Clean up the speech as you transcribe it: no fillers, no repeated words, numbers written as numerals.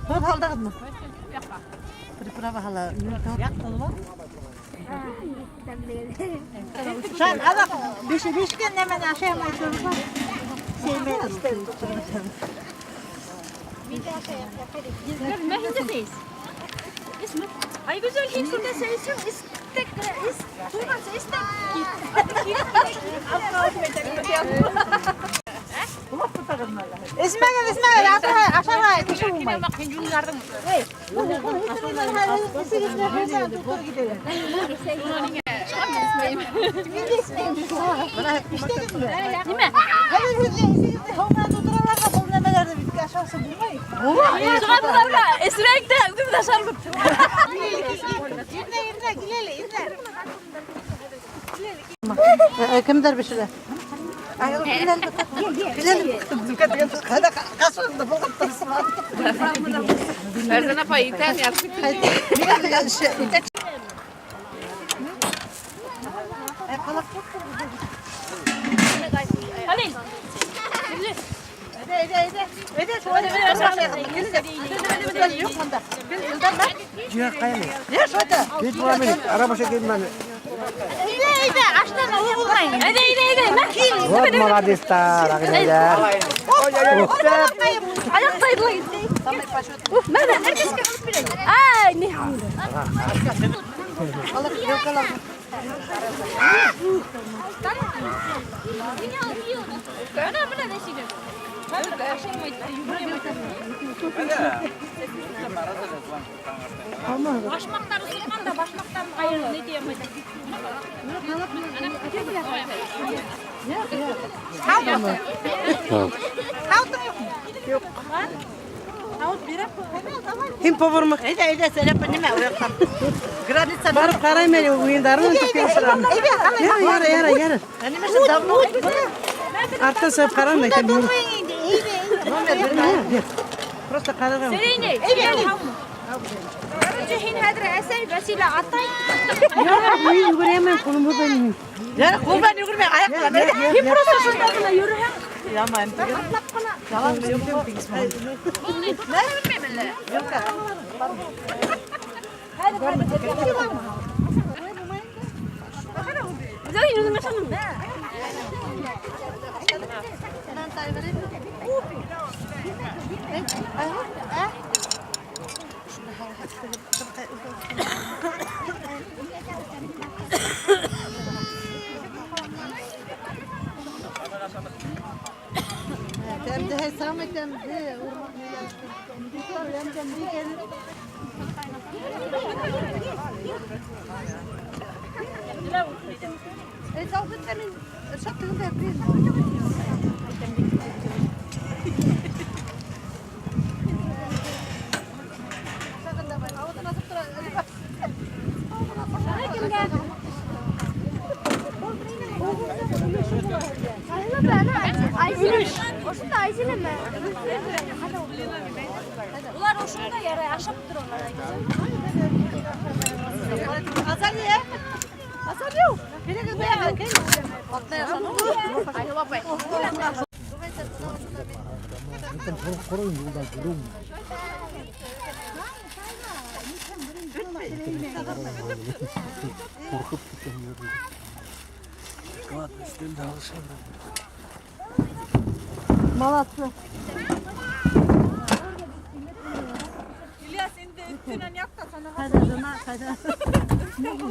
Тоҙ һалдығыҙмы? Приправа һала. Шан, аҙаҡ бешкән нәмәне ашай алмайһығыҙ. Нимә һин сәйес? Ay güzel hiç şurada seysin istek is туйғансы истәп Эсмәгеҙ, эсмәгеҙ, ашарға кеше булмай. Эй, Бына эстегеҙме? Нимә? Хәҙер һеҙ эсегеҙҙе һыу менән тултыралар ҙа был нәмәләрҙе бит ашаусы булмай. Шуға эсерәк тә үҙебеҙ ашарбыҙ. Ирнә, ирнә, кил әле, ирнә. Кемдәр бешерә? Фәрзәнә апай итән ярсып. Halil. Әйҙә, әйҙә, әйҙә. Мә. Вот молодецтар, ағинәләр. Аяҡ тайҙылай. Уф, мә, мә. Ай, ни. Ана, бына нәсигә. Башмаҡтары сыҡҡан да башмаҡтарын ҡайырып ни тиә алмай. Һин повармы? Әйҙә, әйҙә, сәләп, нимә, уяҡтан. Граница. Барып ҡарайым әле уйындарын төпкә осрам. Яра, яра, яра, яра. Нимә давно? Арттан сығып ҡарам әйтәм. Просто ҡарарға. Сәрәйнәй. Короче, һин хәҙер әсәй, Вәсилә атай. Юҡ, мин йүгерәм, ҡулым булмай. Яра, ҡул менән йүгермәй, аяҡ менән. Һин просто шунда ғына йөрөһәң. Яман. Атлап ҡына. Ялан Белмәйем әллә. Хәҙер, һин үҙең ашамың. Тәмде һәм тәмде. Ошонда Айзиләме? Улар ошонда ярай ашап торалар. Азалия. Азалия. Килегеҙ быяҡҡа, кил. Атлай Ҡурҡып киткән. Ладно, өҫтәлде алышайым. Молодцы. Ильяс, инде өҫтөнән яҡта санаға. Ҡайҙа, жена, ҡайҙа?